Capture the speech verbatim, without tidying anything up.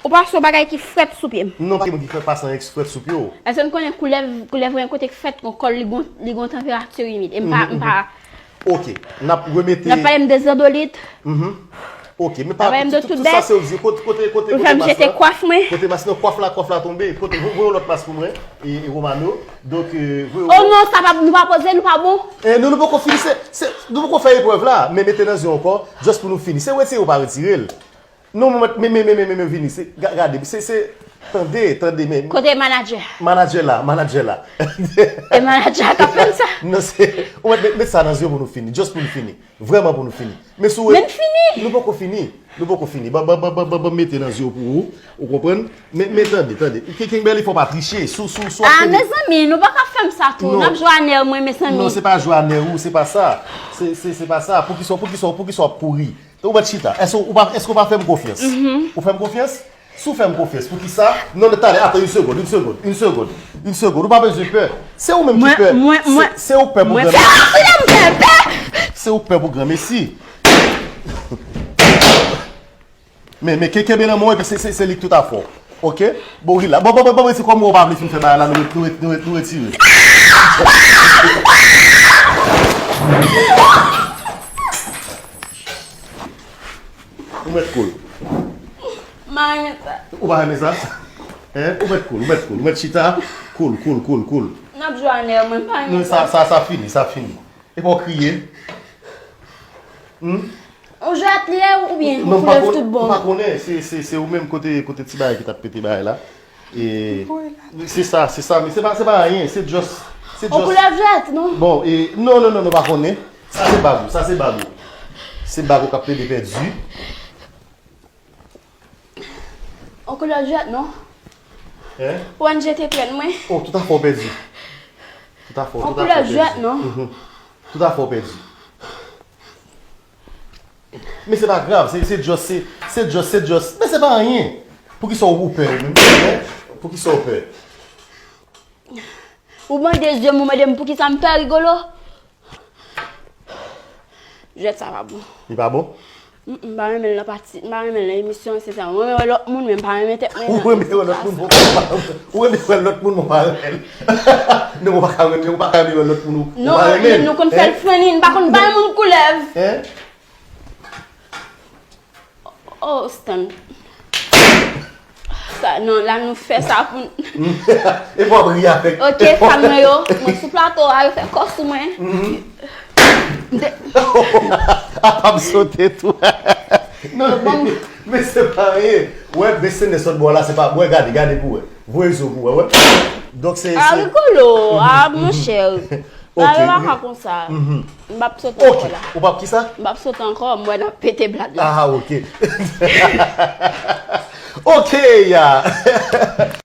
Ou pa se yon bagay ki frèt sou pye m. Non, pa gen moun ki fè pase anyen ki frèt sou pye w. Èske n konnen koulèv, koulèv yon kote ki frèt, yon kòl li gon, li gon tanperati imid. E m pa, m pa. Ok, n ap remete. N ap pale m de zandolit. Ok, men pa, tout sa se ou di. Kote, kote, kote, kote mas la? Kote mas nan kwaf la, kwaf la tonbe. Kote, voye yon lòt mas pou mwen. E, e Romano. Donk, voye yon lòt. Oh non, sa pa, nou pa poze, nou pa bon. E, nou, nou poko fini, se, se, nou poko fè eprèv la. Men mete nan zye ankò, just pou nou fini. Se retire ou pa retire l. Non, men, men, men, men, men, men, vini, se, ga- gade, se, se, tande, tande, men. Kote manadjè? Manadjè la, manadjè la. E manadjè a k ap fè m sa? Non, se, ou mèt met, met sa nan zye pou nou fini, just pou nou fini. Vrèman pou nou fini. Men si w Men n fini! Nou poko fini. Nou poko fini. Ban, ban, ban, ban, ban, ban mete nan zye w pou ou. Ou konprann? Men, men tande, tande. King, King Berly fò pa triche. Sou, sou, sou ap Ah, fini. Mezanmi, nou pa ka fè m sa tou. Non. N ap jwe a nèv mwen, mezanmi. Non, se pa jwe a nèv ou, se pa sa. Se, se, se pa sa. Poukisa, poukisa, poukisa w ap kouri? Ou mèt chita. Èske ou pa, èske ou pa fè m konfyans? Ou fè m konfyans? Si w fè m konfyans, poukisa? Non, men talè, atann, yon segonn, yon segonn, yon segonn, yon segonn. Ou pa bezwen pè. Se ou menm ki pè. Se, se ou pè pou granmesi. Se ou pè pou granmesi. Men, men, ke- kenbe nan men w, epi se, se, se li k tout afè w. Ok? Bon, rila. Bon, bon, bon, bon, se kòm ou pa vle fin fè bagay la, nou, nou, nou, nou retire. Ou mèt cool. M pa renmen sa. Ou pa renmen sa? Hein? Ou mèt cool, ou mèt cool, ou mèt chita. Cool, cool, cool, cool. N ap jwe a nèv mwen, m pa renmen sa. Non, sa, sa, sa fini, sa fini. Epa w kriye. Hmm? Ou jwèt li ye oubyen ou koulèv tout bon? Non, m pa konnen, se, se, se ou menm kote, kote ti bagay ki t ap pete bagay la. E, se sa, se sa, men se pa, se pa anyen, se just, se just. Ou koulèv jwèt, non? Bon, e, non, non, non, non, pa konnen. Sa se bag ou, sa se bag ou. Se bag ou k ap plede pèdi. On koulè jwèt non. Hein? Ou ann jete trèt mwen. Oh, tout afè w pèdi. Tout afè w, tout afè w pèdi. On koulè jwèt non. Mhm. Tout afè w pèdi. Men se pa grav, se, se just, se, se just, se just. Men se pa anyen. Poukisa w pè ou menm? Hein? Poukisa w pè? Ou mande zye m, ou mande m poukisa m pè, Rigolo? Jwèt sa pa bon. Li pa bon? M pa renmen l nan pati, m pa renmen l nan emisyon, se sa. Mwen renmen wè lòt moun, men m pa renmen tèt mwen. Ou renmen wè lòt moun, bon, ou renmen wè lòt moun, bon, pa renmen l. Non, ou pa ka renmen, ou pa ka renmen wè lòt moun, ou pa renmen l. Non, nou konn fè l funny, n pa konn bay moun koulèv. Hein? Oh, Stan. Sa, non, la nou fè sa pou n. E pou ap ri avèk. Ok, fan mwen yo, mwen sou plato a, yo fè kò sou mwen. Apa m sote tou. Non, men, men se pa anyen. Wè, bese nesòt bò la, se pa, wè, gade, gade pou wè. Voye zo pou wè, wè. Donk, se, se. A, Rigolo, a, monchè. Bagay yo pa ka konsa. M p ap sote ankò la. Ou p ap kisa? M p ap sote ankò, m wè n ap pete blad la. Ah, ok. Ok, ya.